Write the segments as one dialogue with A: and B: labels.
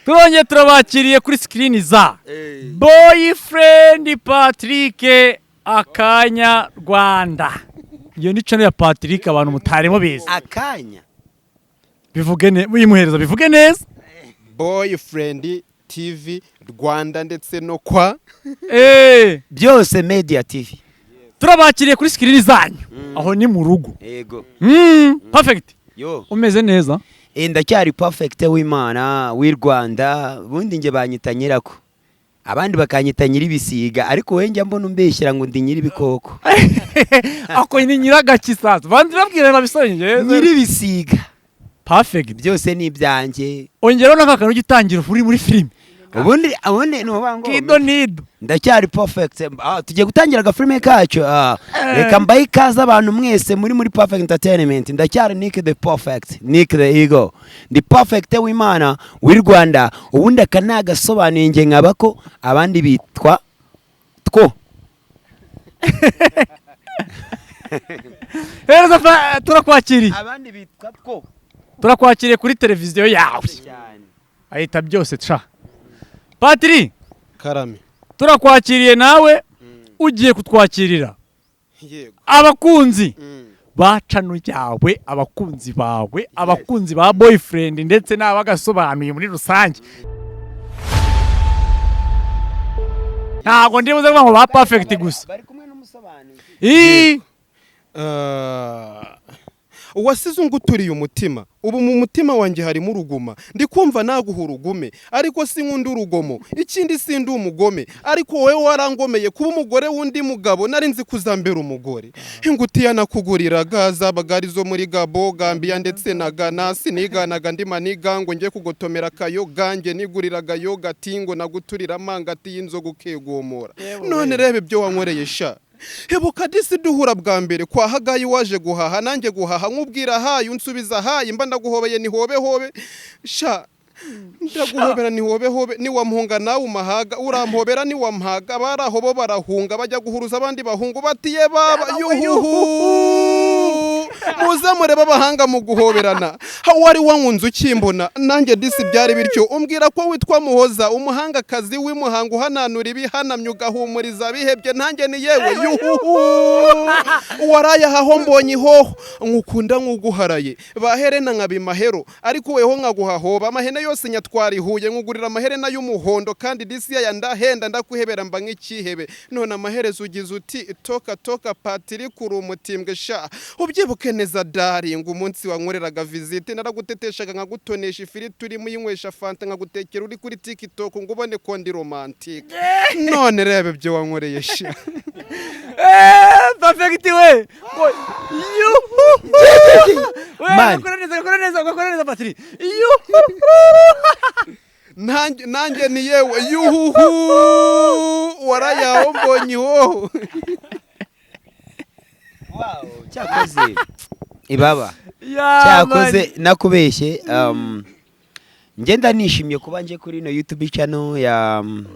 A: Turongeye turabakiriye kuri screen za Boyfriend Patrick Akanya Rwanda. Iyo ni channel ya Patrick, abantu mutari mubizi.
B: Akanya.
A: Bivuge ne uyimuhereza, bivuge neza.
C: Boyfriend TV Rwanda ndetse no kwa
B: Byose Media TV.
A: Turabakiriye kuri screen zanyu, aho ni mu rugo.
B: Yego.
A: Perfect.
B: Yo.
A: Umeze neza?
B: Ndacyari Perfect w'Imana w'i Rwanda. Ubundi njye banyita nyirako, abandi bakanyita nyir'ibisiga, ariko wowe njya mbona umbeshyira ngo ndi nyir'ibikoko.
A: Ako ni nyiragaki sasa? Banzi babwira nabisonye.
B: Nyir'ibisiga.
A: Perfect.
B: Byose ni ibyanjye.
A: Ongeraho n'aka kantu ujya utangira uri muri filime.
B: Ubundi ni ukuvuga ngo
A: Kido nido.
B: Ndacyari Perfect. Tugiye gutangira agafilime kacu. Reka mbahe ikaze abantu mwese muri Perfect Entertainment. Ndacyari Nick the Perfect, Nick the Eagle, ndi Perfect w'Imana w'i Rwanda. Ubundi aka ni agasobanuye, nge nkaba ko abandi bitwa two.
A: Hereza turakwakiriye.
B: Abandi bitwa two.
A: Turakwakiriye kuri televiziyo yawe ahita byose ca Patiri.
C: Karame.
A: Turakwakiriye, nawe ugiye kutwakirira
C: Yego.
A: abakunzi ba channel yawe, abakunzi bawe, abakunzi ba Boyfriend ndetse n'abagasobanuye muri rusange. Ntabwo ndi buze kuvuga ngo ba Perfect gusa.
B: Bari kumwe n'umusobanuzi.
A: Ii.
C: Uwasize unguturiye umutima, ubu mu mutima wanjye harimo uruguma. Ndi kumva naguha urugume, ariko sinkunda urugomo. Ikindi, sindi umugome, ariko wowe warangomeye kuba umugore w'undi mugabo. Nari nzi kuzambera umugore. Ingutiya nakuguriraga zabaga ari zo muri Gabo, Gambia ndetse na Ghana. Siniganaga ndi maniga ngo njye kugotomera akayoga. Njye niguriraga yogati ngo naguturira amangati y'inzoga ukegomora. None reba ibyo wankoreye sha. Hebuka disi duhura bwa mbere kwa Hagayi, waje guhaha nanjye guhaha, nkubwira hayi unsubiza hayi, mba ndaguhobeye ni hobe hobe sha. Ndaguhobera ni hobe hobe, niwampunga nawe umahaga, urampobera niwampaga. Baraho bo barahunga, bajya guhuruza abandi bahungu batiye baba yuhuhu, muze murebe abahanga mu guhoberana. Ha, wari wankunze ukimbona, nanjye disi byari bityo. Umbwira ko witwa Muhoza, umuhangakazi w'imuhanga, uhananura ibihanamye, ugahumuriza abihebye. Nanjye ni yewe yuhuhu. Waraye aho mbonye ihoho, nkukunda nk'uguharaye baherena nkabimahero, ariko weho nkaguha hoba amahene yose nyatwara ihuye, nkugurira amaherena y'umuhondo. Kandi disi yaya ndahenda, ndakuhebera mba nk'ikihebe. None amaherezo ugize uti toka toka. Patiri kuri umutimbwe sha. Ubyibuke neza dari ngo umunsi wankoreraga visite, naraguteteshaga, nkagutonesha ifiriti urimo uyinywesha fanta, nkagutekera uri kuri TikTok ngo ubone ko ndi romantique. None reba ibyo wankoreye sha.
A: Perfect we. Ngo yuhu we.
B: Man.
A: Gakora neza, gakora neza, gakora neza, Patiri, yuhu.
C: Nanjye ni yewe yuhuhu, warayaho mbonye ihoho.
B: Cyakoze ibaba.
A: Ya.
B: Cyakoze nakubeshye, ngenda nishimye kuba nje kuri ino YouTube channel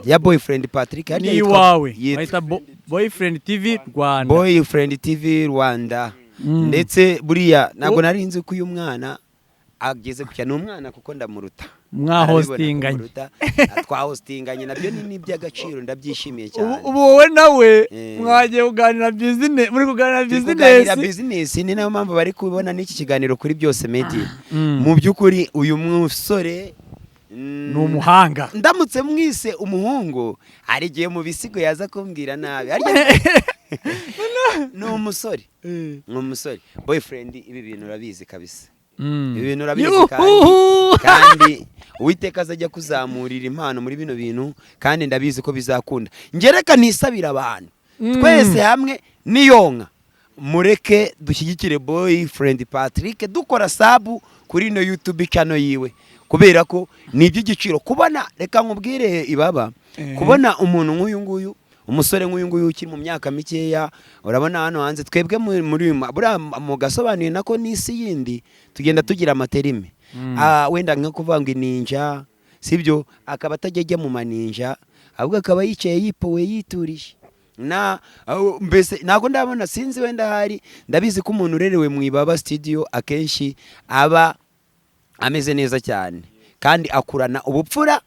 B: ya Boyfriend Patrick. Harya
A: Ni iwawe.
B: Yitwa
A: Bahita Boyfriend TV Rwanda.
B: Boyfriend TV Rwanda. Ndetse buriya ntabwo nari nzi ko uyu mwana ageze ku ni umwana, kuko ndamuruta.
A: Mwahostinganye.
B: Arabibona ko muruta. Twahostinganye, nabyo ni iby'agaciro, ndabyishimiye cyane.
A: Ubu wowe nawe mwagiye kuganira business, muri kuganira
B: Turi kuganira
A: business.
B: Business, ni nayo mpamvu bari kubona n'iki kiganiro kuri Byose Media. Mu by'ukuri uyu musore
A: Ni umuhanga.
B: Ndamutse mwise umuhungu, hari igihe mu bisigo yaza kumbwira nabi. Harya ni umusore, ni umusore. Boyfriend, ibi bintu urabizi kabisa. Ibi bintu urabizi kandi Uwiteka azajya kuzamurira impano muri bino bintu, kandi ndabizi ko bizakunda. Ngereka nisabira abantu twese hamwe niyonka, mureke dushyigikire Boyfriend Patrick dukora sub kuri ino YouTube channel yiwe, kubera ko ni iby'igiciro kubona, reka nkubwire ibaba, kubona umuntu nk'uyu nguyu, umusore nk'uyu nguyu ukiri mu myaka mikeya. Urabona hano hanze twebwe muri buriya mu gasobanuye nako n'isi yindi tugenda tugira amaterime. Wenda nko kuvuga ngo ininja, sibyo? Akaba atajya ajya mu maninja, ahubwo akaba yicaye yipowe, yiturije na mbese ntabwo ndabona, sinzi wenda hari. Ndabizi ko umuntu urerewe mu Ibaba Studio akenshi aba Ameze neza cyane kandi akurana ubupfura.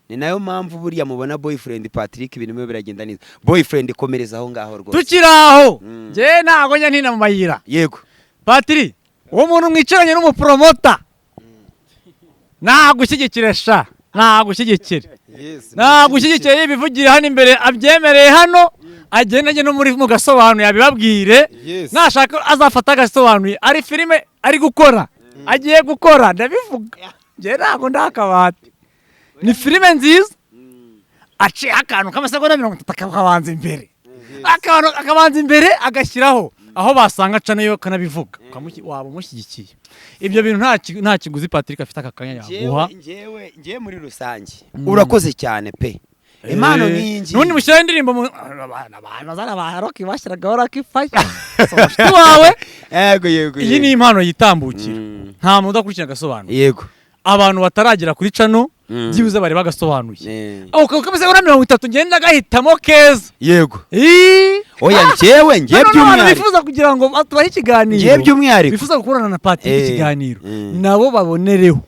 B: Ni nayo mpamvu buriya mubona Boyfriend Patrick ibintu bimwe biragenda neza. Boyfriend, komereza aho ngaho rwose.
A: Tukiri aho, njye ntabwo njya ntina mu mayira. Patiri, uwo muntu mwicaranye n'umupromoter, nagushyigikire sha, nagushyigikire. Nagushyigikire, yibivugire hano imbere, abyemereye hano, agende ajye no muri mu gasobanuye abibabwire. Nashaka azafata agasobanuye, ari filime ari gukora, agiye gukora. Ndabivuga njye, ntabwo ndakabati, ni filime nziza. Aciye akantu k'amasegonda 30, akabanza imbere, akantu akabanza imbere, agashyiraho aho basanga canayo kanabivuga. Waba umushyigikiye. Ibyo bintu nta kiguzi Patrick afite aka kanya yaguha.
B: Njyewe muri rusange urakoze cyane pe, impano nk'iyi ngiyi.
A: Nubundi mushyiraho indirimbo mu abantu bazana ba Rocky, bashyiragaho Rocky Fire mushuti wawe.
B: Yego.
A: Iyi ni impano yitambukira. Nta muntu udakurikirana agasobanuro. Abantu bataragera kuri channel, byibuze bari bagasobanuye. Ako kamasegonda 30 ngenda gahitamo keza. Ii!
B: Oya, njyewe ngiye
A: Hano n'abantu
B: by'umwihariko
A: bifuza kugira ngo tubahe ikiganiro,
B: ngiye by'umwihariko
A: bifuza gukorana na Patrick ikiganiro, nabo babonereho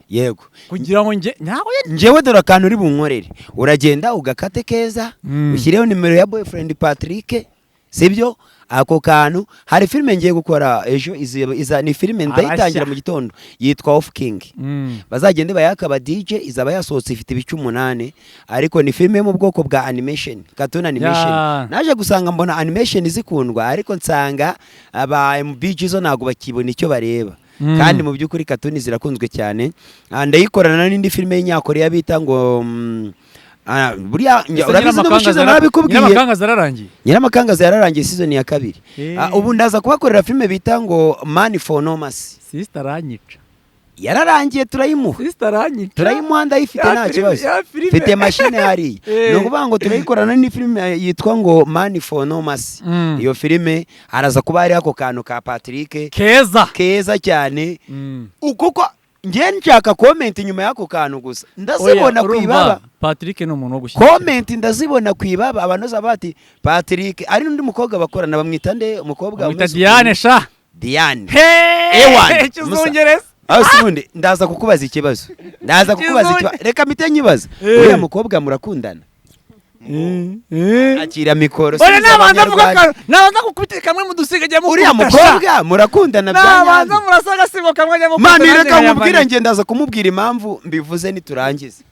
A: kugira ngo nge ntabwo
B: Njyewe dore akantu uri bunkorere: uragenda ugakate keza, ushyireho nimero ya Boyfriend Patrick, sibyo? Ako kantu, hari filime ngiye gukora ejo ni filime ndayitangira
A: Arashya.
B: mu gitondo, yitwa Off King. Bazagende bayaka aba DJ, izaba yasohotse, ifite ibice 8, ariko ni filime yo mu bwoko bwa animation, cartoon animation. Naje gusanga mbona animation zikundwa, ariko nsanga aba MBG zo ntabwo bakibona icyo bareba. Kandi mu by'ukuri cartoon zirakunzwe cyane. Ndayikorana n'indi filime y'inyakoreya bita ngo buriya
A: Ese
B: urabizi, n'ubushize narabikubwiye.
A: Nyiramakangaza yararangiye?
B: Nyiramakangaza yararangiye, season ya kabiri. Ubu ndaza kubakorera filime bita ngo Man for No Mercy.
A: Sister aranyica.
B: Yararangiye, turayimuha.
A: Sister aranyica.
B: Turayimuha, ndayifite,
A: Ya
B: nta
A: filime-
B: kibazo.
A: ya filime.
B: Mfite mashine hariya. Ni ukuvuga ngo turayikorana n'indi filime yitwa ngo Man for No Mercy. Iyo filime haraza kuba hariho ako kantu ka Patrick
A: Keza.
B: keza cyane. Kuko njye nshaka comment nyuma y'ako kantu gusa, ndazibona
A: Oya,
B: ku
A: urumva,
B: ibaba.
A: Patrick ni umuntu wo gushyigikira.
B: Comment ndazibona ku ibaba, abantu bazaba bati Patrick ari n'undi mukobwa bakorana, bamwita nde umukobwa
A: Bamwita
B: umeze
A: Diane
B: ukuntu?
A: sha.
B: Diane.
A: Hey!
B: Ewan,
A: Ikizungereza.
B: Aho si ubundi ndaza kukubaza ikibazo, ndaza kukubaza ikibazo, reka mpite nyibaza. Uriya mukobwa murakundana? Akira mikoro.
A: Oya,
B: Subiza
A: nabanza avuga
B: Abanyarwanda.
A: akantu, nabanza gukubita kamwe mu dusiga ajya
B: Uriya mukobwa murakundana bya
A: nabanza
B: nyabyo?
A: murasa agasigo kamwe ajya mukubita.
B: Mani,
A: Nanjye
B: reka nkubwire,
A: nkayamanika.
B: njye ndaza kumubwira impamvu mbivuze niturangiza.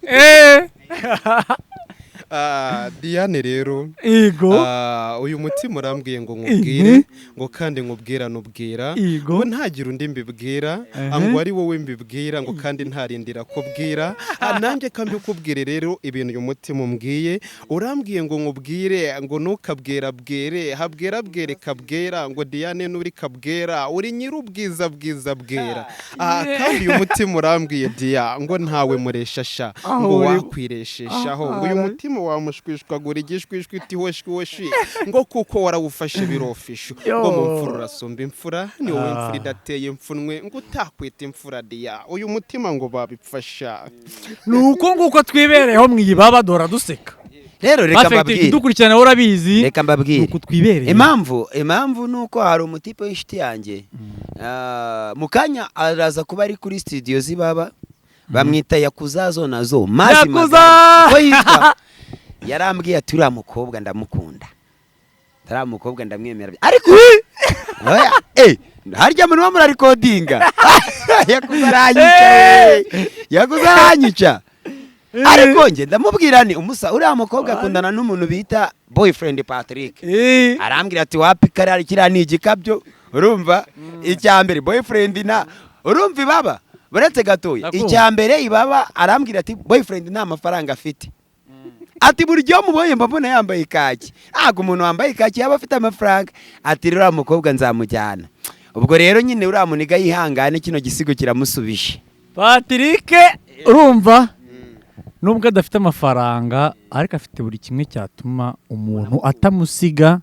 C: Diane rero,
A: Igo.
C: Uyu mutima urambwiye ngo nkubwire, ngo kandi nkubwira nubwira, ngo ntagire undi mbibwira, ngo ari wowe mbibwira, ngo kandi ntarindira kubwira. Nanjye kandi ukubwire rero ibintu uyu mutima umbwiye. Urambwiye ngo nkubwire ngo ntukabwera bwere habwera bwere kabwera, ngo Diane nuri kabwera, uri nyir'ubwiza bwiza bwera. Kandi uyu mutima urambwiye, Dia, ngo ntawe mureshasha, ngo wakwireshesaho, ngo uyu mutima wamushwishwagura igishwishwi itihoshwihoshi, ngo kuko warawufashe birofisho, ngo mu mfura urasumba imfura, ni wowe mfura idateye imfunwe, ngo utakwita imfura. Dia, uyu mutima ngo babipfasha.
A: Ni uko nguko twibereyeho mu ibaba, dora duseka.
B: Rero reka
A: Perfect,
B: mbabwire.
A: dukurikirana, urabizi.
B: Reka mbabwire.
A: Ni uku twibereye.
B: Impamvu ni uko hari umutipe w'inshuti yanjye, mu kanya araza kuba ari kuri studio z'ibaba, bamwita Yakuza zo nazo mazi
A: Yakuza!
B: magari uko yitwa. Yarambwiye ati uriya mukobwa ndamukunda, uriya mukobwa ndamwemera, ariko oya, harya muri murarikodinga. Yakuza aranyica we. Yakuza aranyica, ariko njye ndamubwira ni umusa uriya mukobwa akundana n'umuntu bita Boyfriend Patrick. Arambwira ati wapi, kariya kiriya ni igikabyo. Urumva, icya mbere Boyfriend na urumva ibaba buretse gatoya.
A: Ndakumva.
B: Icya mbere ibaba, arambwira ati Boyfriend nta mafaranga afite, ati buri gihe mubonye mba mbona yambaye ikaki, ntabwo umuntu wambaye ikaki yaba afite amafaranga. Ati rero uriya mukobwa nzamujyana. Ubwo rero nyine uriya muniga yihangane, kino gisigo kiramusubije.
A: Patrick, urumva, nubwo adafite amafaranga, ariko afite buri kimwe cyatuma umuntu atamusiga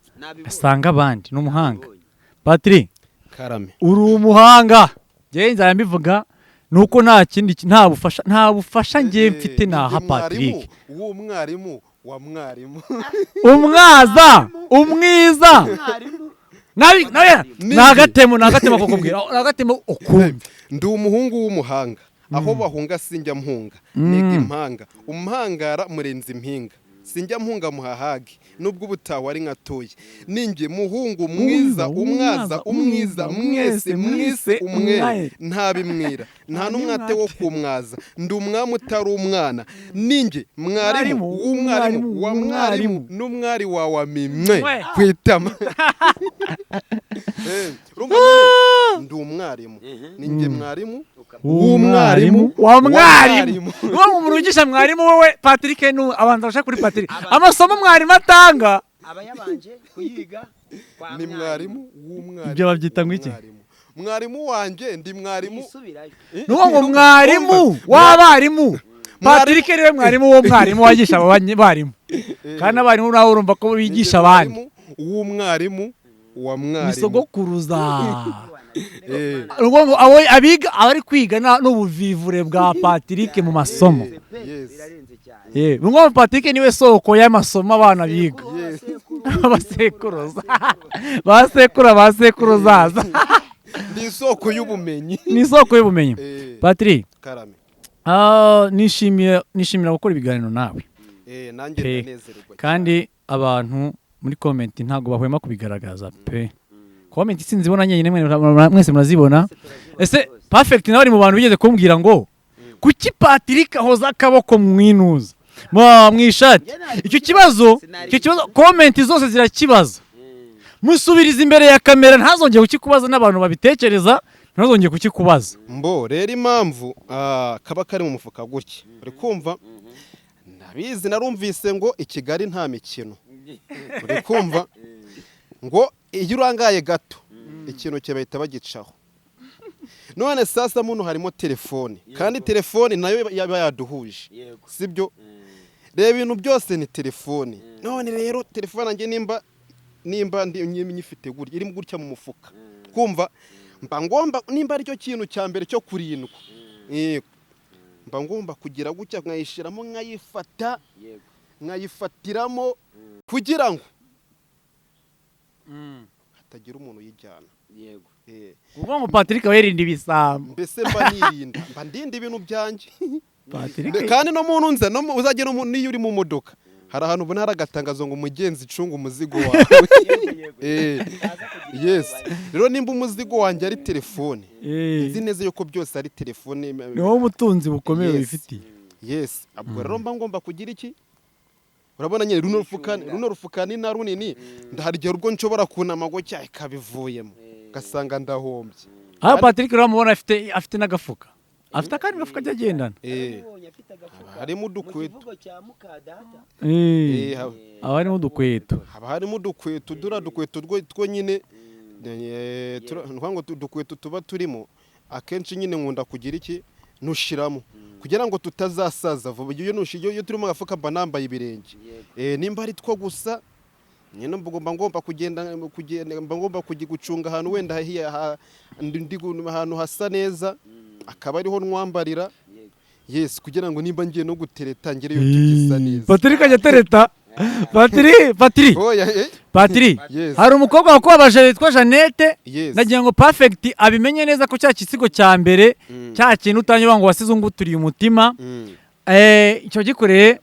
A: asanga abandi. Ni umuhanga, Patrick.
C: Karame.
A: Uri umuhanga, njyewe nzajya mbivuga, ni uko nta kindi, nta bufasha njyewe mfite naha
C: Ndi
A: Patrick.
C: mwarimu w'umwarimu wa mwarimu.
A: Umwaza umwiza nabi nabi.
C: Ni
A: Ni agatemo, ni agatemo kukubwira, ni agatemo ukumva.
C: Ndi umuhungu w'umuhanga. Aho bahunga sinjya mpunga, niga impanga umuhangara murenze impinga, sinjya mpunga muhahage nubwo ubutaha ari nkatoye. Ninjye muhungu mwiza umwaza umwiza mwese mwise umwere, ntabimwira nta n'umwate wo kumwaza, ndi umwami utari umwana. Ninjye mwarimu w'umwarimu wa mwarimu n'umwari wawe mimwe ku itama. Ndi umwarimu, ninjye mwarimu w'umwarimu
A: wa mwarimu. Uwo umuntu wigisha mwarimu wowe Patrick abanza gushaka kuri Patrick amasomo mwarimu atanga
B: aba yabanje kuyiga kwa
C: ni mwarimu w'umwarimu.
A: Ibyo babyita ngo iki?
C: Mwarimu wanjye ndi mwarimu.
A: Nuwo ngo mwarimu w'abarimu. Patrick niwe mwarimu wo mwarimu wagisha abarimu. Kandi abarimu nawe urumva ko bigisha abandi.
C: W'umwarimu wa mwarimu.
A: Misogokuruza. Ngo abo abiga abari kwiga n'ubuvivure bwa Patrick mu masomo. Ngo Patrick niwe soko y'amasomo abana biga. Abasekuruza. Basekura basekuruzaza.
C: Ndi isoko y'ubumenyi.
A: Ni isoko y'ubumenyi. Patrick.
C: Karame.
A: Nishimira gukora ibiganiro nawe.
C: Nanjye ndanezerwa.
A: Kandi abantu muri comment ntago bahwema kubigaragaza pe. Comment sinzibona nyenyine mwese murazibona. Ese Perfect nawe ari mu bantu bigeze kumbwira ngo kuki Patrick ahoza akaboko mwinuza mwishati. Icyo kibazo comment zose zirakibaza. Musubiriza imbere ya kamera ntazongeye kukikubaza n'abantu babitekereza ntazongeye kukikubaza.
C: Mbo rero impamvu kaba kari mu mufuka gutya uri kumva nabizi narumvise ngo i Kigali nta mikino uri kumva ngo iyo urangaye gato ikintu kibahita bagicaho. None sasa muno harimo telefone kandi telefone nayo yaba yaduhuje sibyo? Reba ibintu byose ni telefone. None rero telefone nanjye nimba ndi nyifite gutya irimo gutya mu mufuka kumva mba ngomba nimba aricyo kintu cya mbere cyo kurindwa mba ngomba kugira gutya nkayishiramo nkayifata nkayifatiramo kugira ngo hatagira umuntu uyijyana.
B: Yego.
A: Ubwo ngo Patrick wirinda ibisambo.
C: Mbese mba nirinda mba ndinda ibintu byanjye.
A: Patrick
C: kandi no muntu nza no uzajye no niyo uri mu modoka hari ahantu ubona hari agatangazo ngo umugenzi icunga umuzigo wawe. Yes. Rero nimba umuzigo wanjye ari telefone nzi neza yuko byose ari telefone
A: ni wowe umutunzi bukomeye wifitiye.
C: Yes. Ubwo rero mba ngomba kugira iki? Urabona nyine runo rufuka ni na runini ndaharigera ubwo nshobora kunama gutya ikabivuyemo gasanga ndahombye.
A: Ah Patrick uramubona afite n'agafuka. Afite akandi gafuka agendana.
C: Harimo udukweto.
A: Aba harimo udukweto.
C: Haba harimo udukweto dura dukweto two nyine ngo udukweto tuba turimo akenshi nyine nkunda kugira iki nushiramo kugira ngo tutazasaza vuba. Iyo nushiyo iyo turimo agafuka mba nambaye ibirenge. Nimba ari two gusa nyine mba ngomba kugenda mba ngomba gucunga ahantu wenda ndi ahantu hasa neza akaba ariho nwambarira. Yes, kugira ngo nimba ngiye no gutereta ngere yo tugisa neza.
A: Patrick ajya tereta. Patrick. Patrick. Hari umukobwa wakubabaje witwa Jeannette. Nagira ngo Perfect abimenye neza ko cya kisigo cya mbere cya kintu utanyuba ngo wasize unguturiye umutima. Icyo gikoreye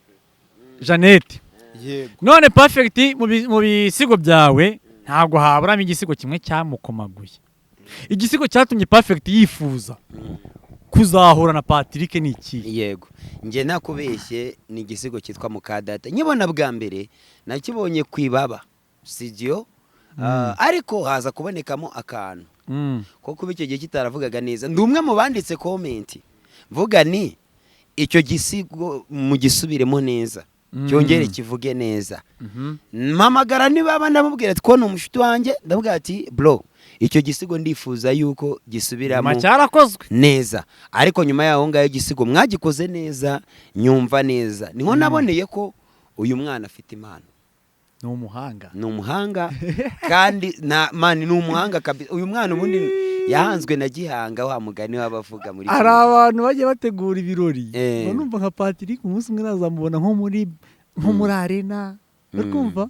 A: Jeannette.
C: Yego.
A: None Perfect mu bisigo byawe ntabwo haburamo igisigo kimwe cyamukomaguye. Igisigo cyatumye Perfect yifuza kuzahura na Patrick ni iki?
B: Yego. Nge nakubeshye ni igisigo cyitwa Mukadata. Nyibona bwa mbere nakibonye kwibaba studio ariko haza kubonekamo akantu ko kuba icyo gihe kitaravugaga neza. Ndi umwe mu banditse comment mvuga ni icyo gisigo mugisubiremo neza cyongere kivuge neza. Mpamagara nibaba ndamubwira ati ko ni umushuti wanjye ndamubwira ati bro icyo gisigo ndifuza yuko gisubiramo
A: cyarakozwe
B: neza. Ariko nyuma yaho ngayo igisigo mwagikoze neza nyumva neza niho naboneye ko uyu mwana afite impano.
A: Ni umuhanga.
B: Ni umuhanga kandi na mani ni umuhanga kabisa. Uyu mwana ubundi yahanzwe na Gihanga wa mugani w'abavuga muri
A: hari abantu bagiye bategura ibirori. Numva nka Patrick umunsi umwe nazamubona nko muri arena. Urikumva,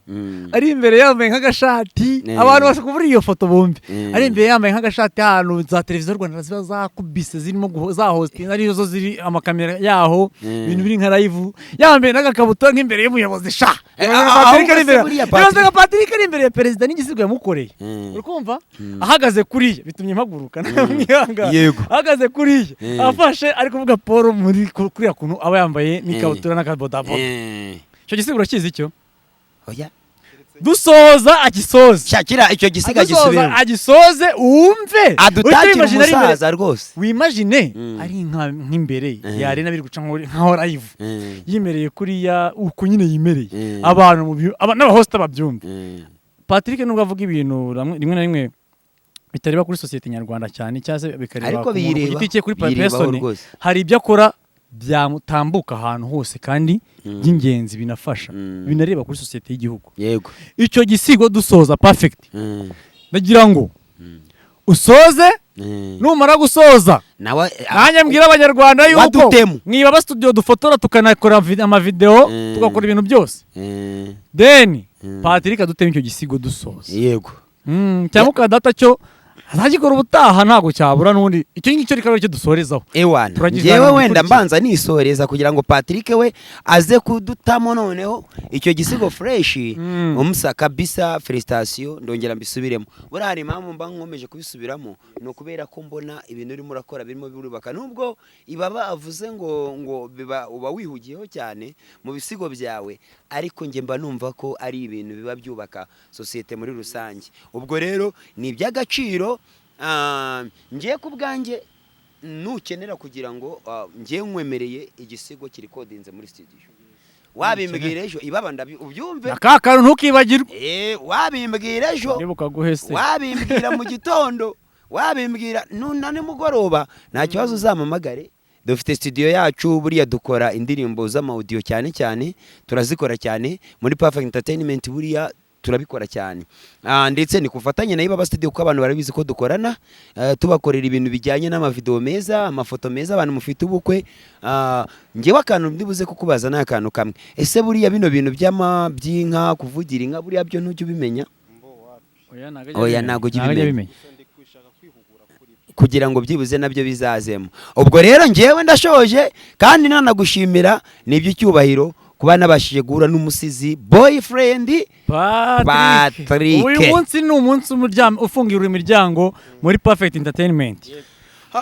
A: ari imbere yambaye nk'agashati, abantu bose kubura iyo foto bumve, ari imbere yambaye nk'agashati, ahantu za Televiziyo Rwanda ziba zakubise, zirimo za hosting, arizo zo ziri amakamera yaho, ibintu biri nka live, yambaye n'agakabutura nk'imbere y'umuyobozi sha. Patrick ari imbere, ibaze nka Patrick ari imbere ya perezida n'igisigo yamukoreye. Urikumva, ahagaze kuriya, bitumye mpaguruka mwihangana. Ahagaze kuriya, afashe, ari kuvuga Paul muri kuriya kuntu aba yambaye n'ikabutura n'akabodaboda. Icyo gisigo urakizi icyo?
B: Oya.
A: Dusoza, agisoze.
B: Shakira icyo gisiga.
A: Adusoza,
B: gisubiremo.
A: Agisoze wumve.
B: Adutakira.
A: Wimagine ari imbere-
B: Umusaza rwose.
A: Wimagine ari nk'imbere yarena biri guca nkaho live, yimereye kuriya uko nyine yimereye, abantu n'abahosta babyumve. Patrick nubwo avuga ibintu rimwe na rimwe bitareba kuri sosiyete nyarwanda cyane, cyangwa se bikareba
B: Ariko
A: ku muntu ku
B: biyireba
A: giti cye, kuri
B: biyirebaho
A: person,
B: rwose.
A: hari ibyo akora byamutambuka ahantu hose kandi by'ingenzi, binafasha, binareba kuri sosiyete y'igihugu. Icyo gisigo dusoza, perfect. Ndagira ngo usoze. Numara gusoza,
B: nawe
A: nanjye mbwira Abanyarwanda yuko
B: Wadutemu.
A: mwibaba studio dufotora, tukanakora amavideo, tugakora ibintu byose. Then Patrick adutema icyo gisigo dusoza. Cyangwa ukadata cyo azagikora ubutaha, ntabwo cyabura n'ubundi. Icyo ngicyo rikaba aricyo dusorezaho.
B: Ewana.
A: Turagize
B: Njyewe
A: hano
B: wenda
A: gukurikira.
B: mbanza nisoreza kugira ngo Patrick we aze kudutamo noneho icyo gisigo fresh. Umusa kabisa, félicitation, ndongera mbisubiremo. Buriya hari impamvu mba nkomeje kubisubiramo, ni ukubera ko mbona ibintu urimo urakora birimo birubaka, nubwo ibaba avuze ngo biba uba wihugiyeho cyane mu bisigo byawe, ariko njye mba numva ko ari ibintu biba byubaka sosiyete muri rusange. Ubwo rero ni iby'agaciro. Ngiye ku bwanjye, nukenera kugira ngo ngiye nkwemereye igisigo kiri kodinze muri studio, wabimbwira ejo ibaba ndabi ubyumve.
A: Na ka kantu ntukibagirwe.
B: Wabimbwira ejo.
A: Niba ukaguhe se.
B: Wabimbwira mu gitondo, wabimbwira na nimugoroba, nta kibazo, uzampamagare. Dufite studio yacu, buriya dukora indirimbo z'amaudio cyane cyane, turazikora cyane muri Perfect Entertainment, buriya turabikora cyane. Ndetse ni kufatanya na Ibaba Studio, kuko abantu barabizi ko dukorana, tubakorera ibintu bijyanye n'amavideo meza, amafoto meza, abantu mufite ubukwe. Njyewe akantu ndibuze kukubaza ni akantu kamwe: ese buriya bino bintu by'ama by'inka, kuvugira inka, buriya byo ntujya ubimenya? Oya, ntabwo ujya ubimenya. Kugira ngo byibuze nabyo bizazemo. Ubwo rero njyewe ndashoje, kandi nanagushimira, ni iby'icyubahiro kuba nabashije guhura n'umusizi Boyfriend.
A: Patrick.
B: Patrick.
A: Uyu munsi ni umunsi ufungura imiryango muri Perfect Entertainment.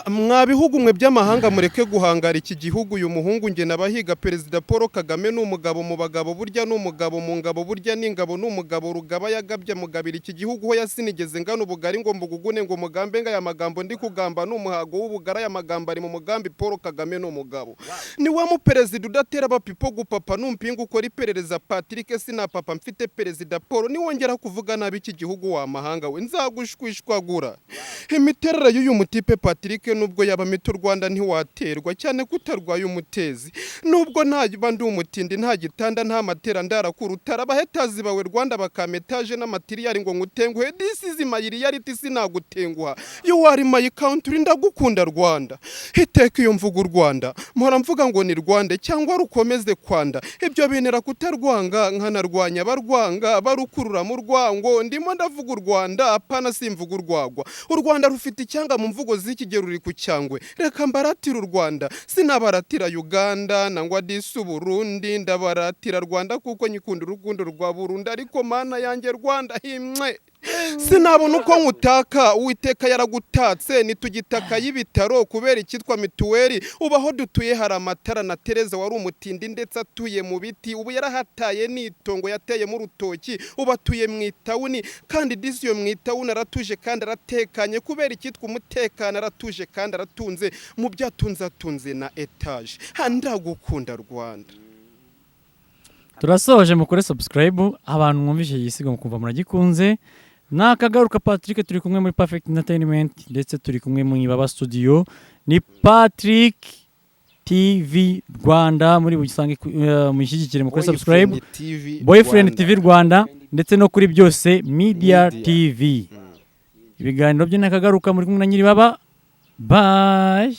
C: Mwa bihugu mwe by'amahanga, mureke guhangara iki gihugu. Uyu muhungu nge nabahiga, Perezida Paul Kagame, ni umugabo mu bagabo, burya ni umugabo mu ngabo, burya ni ingabo, ni umugabo rugaba yagabye mugabira iki gihugu. Ho yasinigeze ngana ubugari ngo mbugugune, ngo mugambe ngo aya magambo ndi kugamba ni umuhago w'ubugara, aya magambo ari mu mugambi. Paul Kagame ni umugabo, ni we mu perezida udatera abapipo gupapa, numpinga ukora iperereza. Patrick sinapapa mfite Perezida Paul. Niwongera kuvuga nabi iki gihugu wa mahanga we, nzagushwishwagura. Imiterere y'uyu mutipe Patrick, nubwo yaba mito, u Rwanda ntiwaterwa cyane ko utarwaye umutezi. Nubwo ntaba ndi umutindi, nta gitanda, nta matera, ndarakura utara abahetazi bawe Rwanda bakametaje n'amatiriyari ngo ngutenguhe. This is my reality, sinagutenguha. You are my country, ndagukunda Rwanda. Iteka iyo mvuga u Rwanda mpora mvuga ngo ni Rwanda cyangwa rukomeze kwanda. Ibyo bintera kutarwanga, nkanarwanya abarwanga barukurura mu rwango. Ndimo ndavuga u Rwanda, apana simvuga urwagwa. U Rwanda rufite icyanga mu mvugo z'iki gihe, ruri ku cyangwe. Reka mbaratira u Rwanda, sinabaratira Uganda nangwa disi Burundi, ndabaratira Rwanda kuko nyikunda urukundo rwa Burundi. Ariko Mana yanjye Rwanda himwe, sinabona uko nkutaka. Uwiteka yaragutatse, nitugitaka y'ibitaro kubera icyitwa mituweli. Ubu aho dutuye hari amatara, na Tereza wari umutindi ndetse atuye mu biti, ubu yarahataye n'itongo yateyemo urutoki, ubu atuye mu itawuni. Kandi disi iyo mu itawuni aratuje kandi aratekanye kubera icyitwa umutekano, aratuje kandi aratunze. Mu byo atunze, atunze na etaje. Ndagukunda Rwanda.
A: Turasoje, mukore subscribe. Abantu mwumvise igisigo mukumva muragikunze, nakagaruka. Patrick turi kumwe muri Perfect Entertainment, ndetse turi kumwe mu Ibaba Studio. Ni Patrick TV Rwanda muri bugisange, mushyigikire, mukore subscribe.
C: TV
A: Boyfriend
C: Rwanda.
A: TV Rwanda, ndetse no kuri Byose Media
C: Media.
A: TV. Ibiganiro bye nakagaruka, muri kumwe na Nyiribaba. Bye.